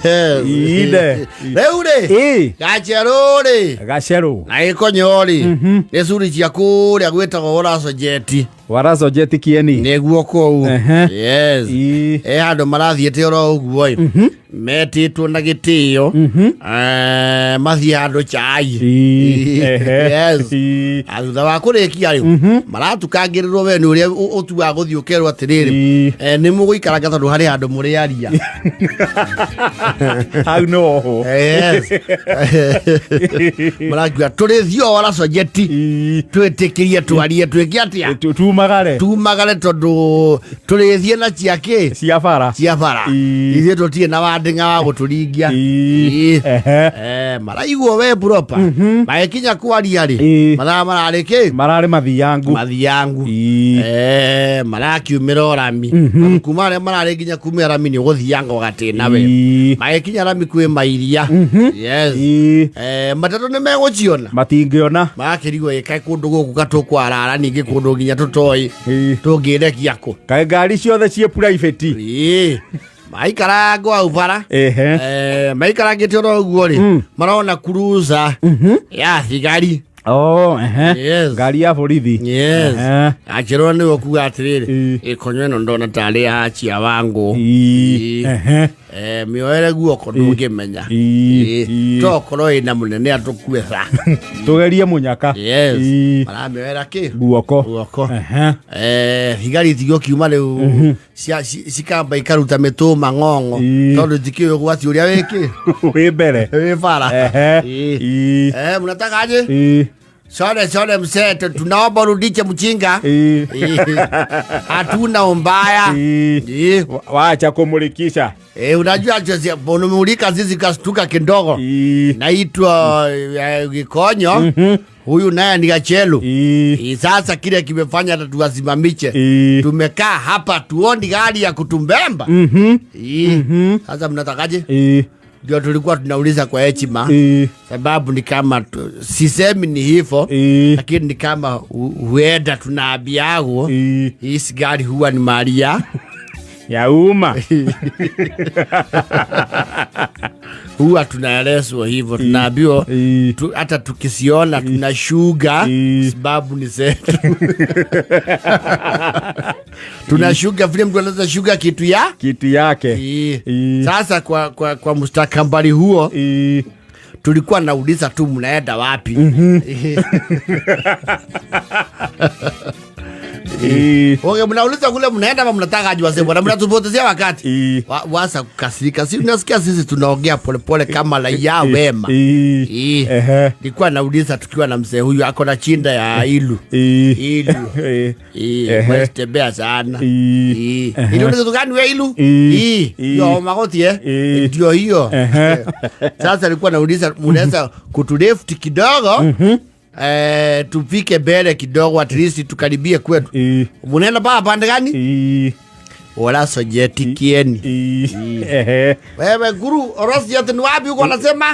Inde. Rĩu rĩ, Ĩ. Gacerũ rĩ, Gacerũ. Na gĩkonyo rĩ, nĩ curi cia kũrĩa gwĩtagwo Ũracojeti. Warazo Jeti Kieni. Nĩguo kũu. Yes. Ĩ. E handũ marathiĩte oro ũguo ĩ, metĩtwo na gĩtĩo, mathiĩ handũ chai. Ĩ. Yes. Ĩ. Na thutha wa kũrĩkia rĩ, maratukangĩrĩrwo we nĩ ũrĩa ũtuaga gũthiĩ ũkerwo atĩrĩrĩ, nĩ mũgũikaranga tondũ harĩ handũ mũrĩaria. Hau no ho. Yes. Marakiuga tũrĩthiĩ o Waracojeti, twĩtĩkĩrie twarie twĩke atĩa? Tumagare. Tumagare tondũ tũrĩthiĩ na ciakĩ? Cia bara. Cia bara. Ithuĩ tũtirĩ na wandĩng'a wa gũtũringia. Maraigua we proper magĩkinya kwaria rĩ, mathaa mararĩ kĩ? Mararĩ mathiangu. Mathiangu. Marakiumĩra o rami. Kuma arĩa mararĩ nginya kumĩra rami nĩ ũgũthianga ũgatĩna we. Magĩkinya rami kwĩ mairia. Yes. Matatũ nĩ megũciona? Matingĩona. Marakĩrigwo ĩkae kũndũ gũkũ gatũkwarara ningĩ kũndũ nginya tũtoĩ tũngĩrekia kũ. Kaĩ ngari ciothe ciĩ private? Ĩĩ. Maikarangwo hau bara. Maikarangĩte oro ũguo rĩ, marona cruiser ya thigari. Oh, ehe. Yes. Ngari ya borithi. Yes. Akĩrwo nĩwe kuga atĩrĩrĩ, ĩkonyo ĩno ndona tarĩ ya chia wangu. Mĩoere guoko ndũngĩmenya. Tokorwo ĩna mũnene atũkue tha. Tugerie munyaka. Yes. Maramĩoera kĩ? Guoko. Guoko. Thigari itigũkiuma rĩu cikamba ikaruta mĩtũma ng'ong'o tondũ itikĩũĩ ũgwati ũrĩa wĩkĩ Wĩ mbere. Wĩ bara. Mnatakaje? Sore sore mzee, tunaomba urudishe mchinga. Hatuna umbaya. Wacha kumulikisha. Unajua Jose, unamulika sisi kastuka kidogo. Naitwa Gikonyo. Huyu naye ni Gachelu. Sasa kile kimefanya hata tuwasimamishe. Tumekaa hapa tuoni gari ya kutumbemba. Sasa mnatakaje? Ndio tulikuwa tunauliza kwa heshima. Sababu ni kama sisemi ni hivyo, lakini ni kama huenda tunaambiagwo hii sigari huwa ni mali ya ya umma. Huwa tunaelezwa hivyo, tunaambiwa hata tukisiona tunashuga sababu ni zetu. Tunashuga vile mtu anaweza shuga kitu ya kitu yake. Sasa kwa mustakabali huo, tulikuwa nauliza tu mnaenda wapi? Okay, mnauliza kule mnaenda ama mnataka aje wazee bwana, mnatupotezea wakati. Wasa kukasirika. Si unasikia sisi tunaongea polepole kama raia wema. Nilikuwa nauliza tukiwa na mzee huyu ako na chinda ya ilu. Ilu. West tembea sana. Ilu ni kitu gani we ilu? Yo magoti? Ndio hiyo. Sasa nilikuwa nauliza mnaweza kutulift kidogo? Tupike mbele kidogo at least tukaribie kwetu. Munaenda paa pande gani? Wala sojeti kieni. Wewe guru, orosijeti ni wapi huko anasema?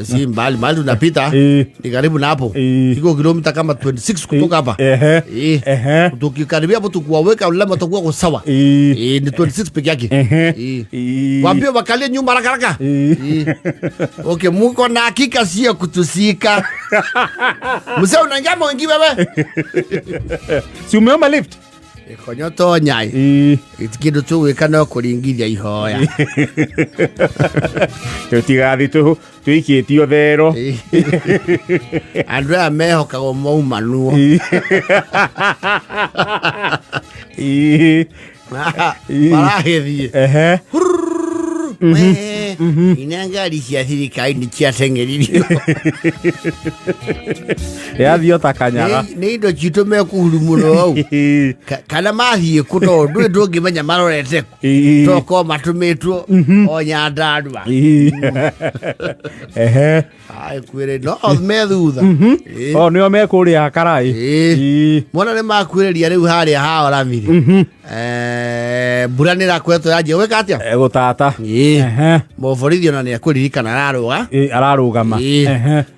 Si mbali, mbali tunapita. Ni karibu na hapo. Iko kilomita kama 26 kutoka hapa. Tukikaribia hapo tukuwaweka ulema tutakuwa kwa sawa. Ni 26 peke yake. Waambie wakalie nyumba haraka haraka. Okay, muko na hakika sio kutusika. Mzee unaingia mwingi wewe? Si umeomba lift? Ikonyo to nyai. Kindu tu gwika no kuringithia ihoya. Tutigathi tuikitio thero. Andu aya mehokagwo maumanuo. Maragĩthiĩ. We, ina ngari cia thirikari nĩ ciateng'eririo. Yathiĩ o ta kanyaga. Nĩ indo citũ mekũhuru mũno hau. Kana mathiĩ kũ tondũ ndũrĩ ndũngĩmenya marorete kũ. Tokorwo matũmĩtwo o Nyandarua. Ai, kwĩrĩ, no me thutha. O nĩo me kũrĩa Karai. Mwana nĩ makuĩrĩria rĩu harĩa ha Oramiri. Mbura nĩ ĩrakoretwo yanjia gwĩka atĩa? Gũtata. Mũborithi ona nĩ ekũririkana ararũga. Ararũgama.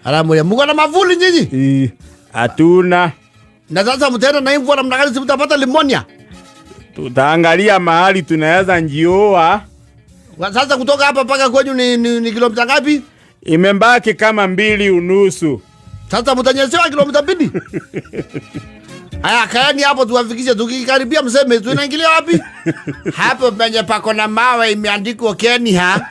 Aramwĩra, muko na mavuli nyinyi? Hatuna. Na sasa mtaenda na mvua namna gani, si mtapata limonia? Tutaangalia mahali tunaweza njioa. Sasa kutoka hapa mpaka kwenyu ni kilomita ngapi? Imebaki kama 2.5. Sasa mtanyeshewa kilomita 2. Haya, kaeni hapo tuwafikishe, tukikaribia mseme tunaingilia wapi? Hapo penye pako na mawe imeandikwa Kenya.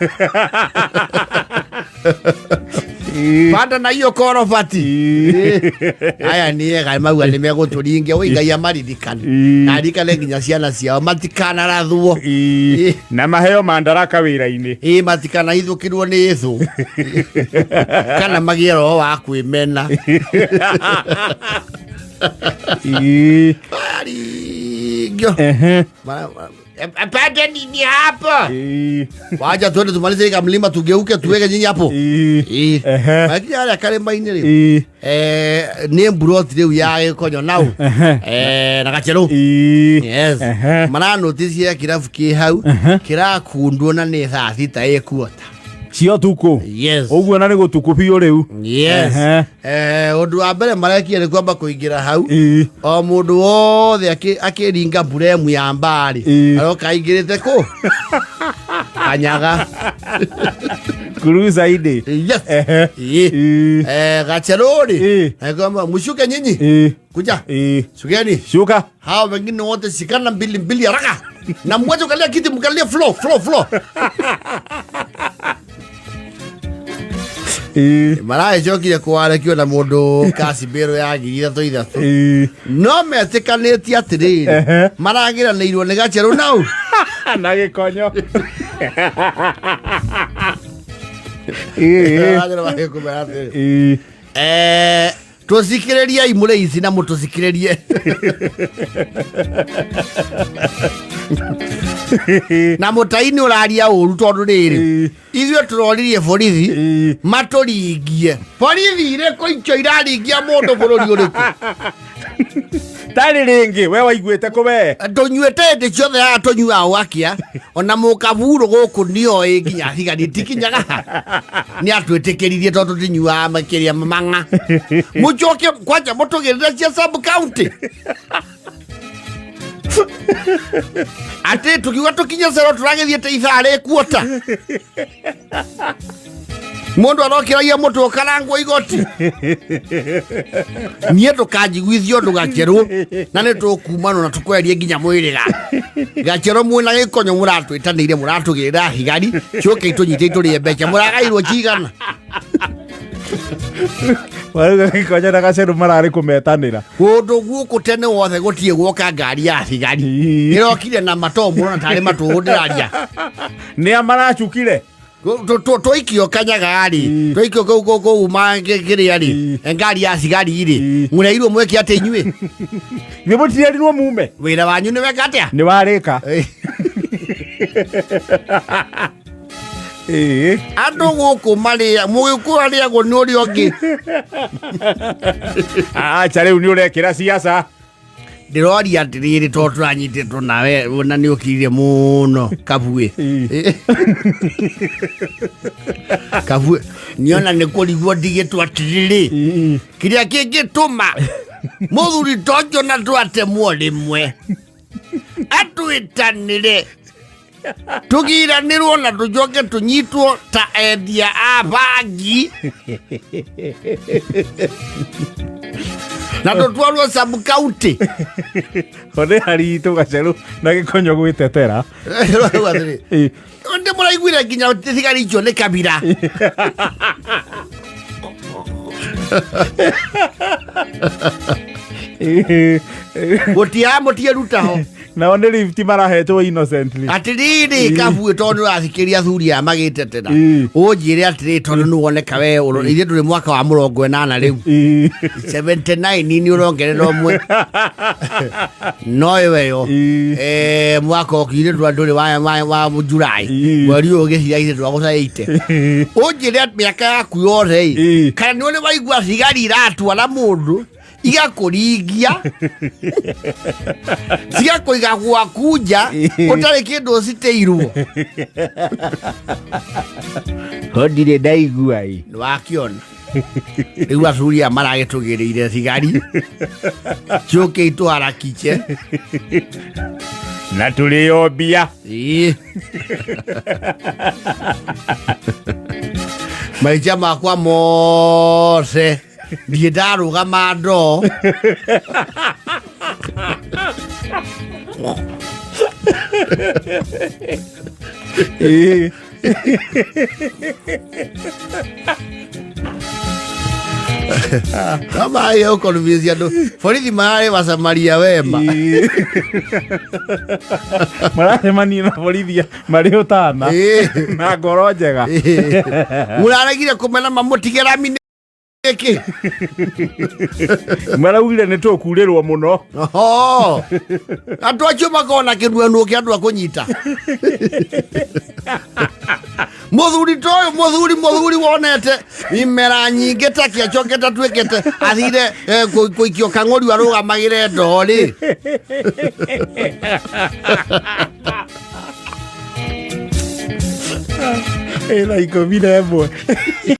Panda na hiyo korobati. Aya nĩ ega mauga nĩ megũtũringia wĩ Ngai amaririkane. Na arikane nginya ciana ciao matikanarathwo. Na maheo mandaraka wĩra-inĩ. Ĩ matikanahithũkĩrwo nĩ thũ. Kana magĩe roho wa kwĩmena. Aringio. Pande nini hapa? Wacha tuende tumalize hii mlima tugeuke tuweke nyinyi hapo. Lakini yale karĩma-inĩ rĩ. Nĩ mburoti rĩu ya Gĩkonyo nau. Na Gacherũ. Yes. Maranotice ya kĩrabu kĩ hau kĩrakundwo na nĩ thaa 6 ĩkuota. Cio tukũ. Yes. Ũguo na nĩ gũtukũ biũ rĩu. Yes. Ũndũ wa mbere marekia nĩ kwamba kũingĩra hau. O mũndũ wothe akĩringa buremu ya mbarĩ. Aroka aingĩrĩte kũ? Kanyaga. Kuruza-inĩ. Yes. Gacherũ rĩ. Kwamba mshuke nyinyi. Kuja. Shukeni. Shuka. Hao wengine wote shikana mbili mbili haraka. Na mwache ukalia kiti mkalie floor floor floor. Maragĩcokire kũwarekio na mũndũ kacibĩrũ ya 3,000. No metĩkanĩtie atĩrĩrĩ maragĩranĩirwo nĩ Gacherũ nau na Gĩkonyo. Tũcikĩrĩriei mũrĩ ici na mũtũcikĩrĩrie. Na mũtai nĩ ũraria ũru tondũ rĩrĩ ithuĩ tũroririe borithi matũringie. Borithi irĩkũ icio iraringia mũndũ bũrũri ũrĩkũ? Tarĩ rĩngĩ we waiguĩte kũ we? Tũnyuĩte hĩndĩ ciothe haha tũnyuaga gwakia ona mũkaburu gũkũ nĩoĩ nginya thigari itikinyaga. Nĩ atwĩtĩkĩririe tondũ tũtinyuaga makĩria mang'a. Mũcoke kwanja mũtũgĩrĩre cia sub county. Atĩ tukiuga tũkinye cero tũragĩthiĩte ithaa rĩkuota. Mũndũ arokĩragia mũtwe ũkarangwo igoti. Niĩ ndũkanjiguithie ũndũ Gacherũ na nĩ tũkumanwo na tũkwerie nginya mwĩrĩga. Gacherũ mwĩna Gĩkonyo mũratwĩtanĩire mũratũgĩrĩra thigari ciũke itũnyite itũrĩe mbeca mũragairwo cigana. Warauga Gĩkonyo na Gacherũ mararĩ kũmetanĩra. Kũndũ gũkũ tene wothe gũtirĩ guoka ngari ya thigari. Ĩrokire na matoo mũrona tarĩ matũũ ndĩraria. Nĩa maracukire? Twaikio Kanyaga rĩ, twaikio kũu kũu kĩrĩa rĩ, ngari ya thigari rĩ, mũreirwo mweke atĩ inyuĩ? Nĩ mũtirerirwo mume? Wĩra wanyu nĩ weka atĩa? Nĩ warĩka. Andũ gũkũ marĩa mũgĩkũyũ arĩagwo nĩ ũrĩa ũngĩ. Acha rĩu nĩ ũrekĩra ciaca. Ndĩroria atĩrĩrĩ tondũ tũranyitĩtwo nawe na nĩ ũkirire mũno Kabuĩ. Kabuĩ niona nĩ kũrigwo ndigĩtwo atĩrĩrĩ kĩrĩa kĩngĩtũma mũthuri ta ũcio na twatemwo rĩmwe atwĩtanĩre tũgiranĩrwo na tũcoke tũnyitwo ta endia a bangi na tũtwarwo sub county. Ho nĩ haritũ Gacherũ na Gĩkonyo gwĩtetera. Ndĩ mũraiguire nginya thigari icio nĩ kabira. Gũtiaga mũtieruta ho. Nao nĩ lift marahetwo innocently. Atĩrĩrĩ Kabuĩ tondũ nĩ ũrathikĩrĩria athuri aya magĩtetera. Ũnjĩre atĩrĩrĩ tondũ nĩ woneka we ithuĩ tũrĩ mwaka wa 80 rĩu. 79 nĩ ũrongerera ũmwe. No ĩyo ĩyo. Mwaka ũkire ndũrĩ wa July. Mweri ũyũ ũgĩthira ithuĩ twagũca 80. Ũnjĩre mĩaka yaku yothe ĩ. Kana nĩ ũrĩ waigua thigari iratwara mũndũ igakũringia cigakũiga gwaku nja ũtarĩ kĩndũ ũcitĩirwo. Ho ndirĩ ndaigua ĩ. Nĩwakĩona. Rĩu athuri aya maragĩtũgĩrĩire thigari ciũke itũharakiche. Na tũrĩo mbia. Ĩĩ. Maica makwa mothe ndiĩ ndarũgama ndoo. Ĩĩ. No maĩ ũkonvisi andũ borithi mararĩ wasamaria wema. Ĩĩ. Maracemania na borithi marĩ ũtana Ĩĩ. na ngoro njega. Mũraregire kũmena mamũtige rami nĩkĩ? Maraugire nĩ tũkurĩrwo mũno. Oho. Andũ acio makoragwo na kĩnuanuo kĩa andũ a kũnyita. Mũthuri ta ũyũ, mũthuri mũthuri wonete imera nyingĩ ta kĩacokete atuĩkĩte athire gũikio kang'ũri arũgamagĩre ndoo rĩ. Ĩna 11.